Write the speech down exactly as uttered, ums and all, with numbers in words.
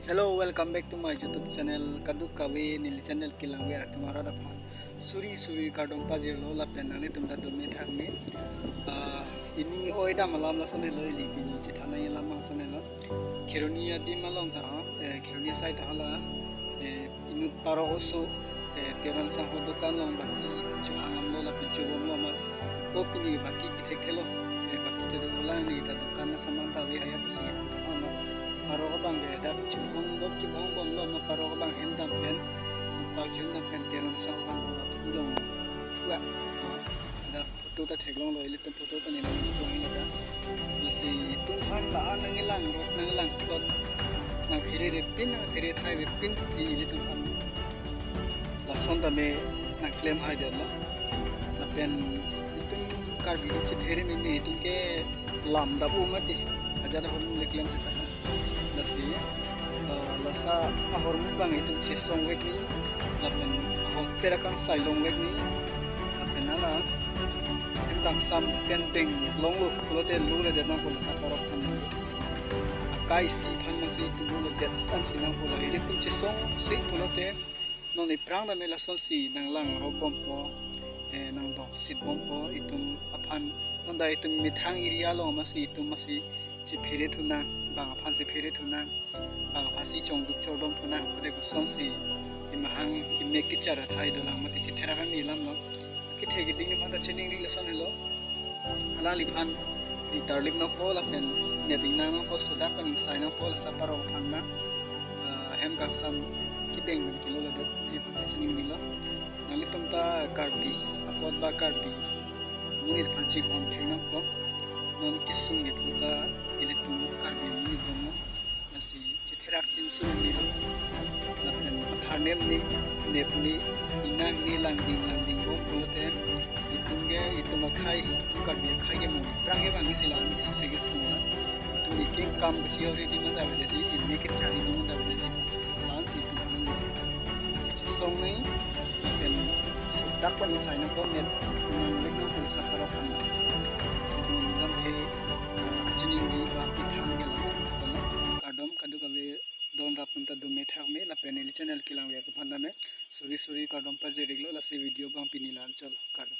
Hello, welcome back to my YouTube channel. Kadokave neli channel kelangver atum arat aphan suri suri kardom pajirlo lapen nanglitum ta dome thakme. Ah, pini oi dam alam lason helo, ili pini chethan nangji alam lason helo. Kheroni adim along ta, eh, Kheroni asai ta hala, eh, inut parok oso, eh, Teron sangho dukan along baki chohang damlo lapen chobomlo ma. O pini baki pithekthelo, eh, baki ta dolang, neli ta dukan na saman ta ave haya pusi ta ma. Parok abang ke dak chobom bom chobom bomlo ma, parok abang hem dam pen, bang hem dam pen Teron sangho abang phulong. Wah, dak photo ta theklonglo, ilitum photo ta neli nangpon neli ta. Lasi itum aphan la-an nangkelang rot nangkelang plot nangphere repin nangphere thai repin si ilitum aphan lason tame nangklem haidetlo. Lapen itum Karbi chephere meme itum ke lam dabu mati. Ajat ahormu le klem seta. Lasi, eh, lasa ahormu abang itum chesongvek ni, lapen ahormu pera kangsai longvek ni, lapen hala, kangsam pen beng longlo pulote lule det nangpo lasa parok aphan. Akai isi aphan nangsi itum lule det ansi nangpo la, ilitum chesongsi pulote, non iphrang tame lasonsi nanglang rop bompo, eh, nangdok sit bompo, itum aphan, non ta itum methang area along masi itum masi chephere thunang, bang aphan chephere thunang, bang aphan si chongduk chordom thunang, pute kosonsi imahang imek kechar athai dolang mati chetherak ami alamlo. Kethe keding aphan ta chiningri lason helo. Alangliphan ritarlip nangpo lapen nep ingnang nangpo, sodak pen ingsai nangpo lasa parok aphan na, ah, hem kangsam kebeng pen kelo ladet ji aphan ta chiningrilo. Nanglitum ta Karbi, apot ba Karbi amonit aphan chinghon thek nangpo. Non kesung ni puta ilitum Karbi amonit bomlo. Lasi chetherak chinsu ni lo. Lapen patharnem ni, nep ni, ingnang ni, langding langding bom pulote, itum ke, itum akhai, itum Karbi akhai ke mo phrang ke bang isi lang ni suse kesung na. Itum iking kam kachihori di manda aveji, imek kechari di manda aveji. Bang si itum kami. Lasi chesong ni, lapen sodak pen ingsai nangpo, nep ingnang vek nangpo lasa parok aphan. Si itum lamthe, ah, chiningri ba pithang ke langsung. Kardom, kadokave don rap atum ta dome thakme, lapen neli channel kelangver atum aphan tame suri suri kardom pajir-iklo, lasi video abang pini la-an chot, kardom.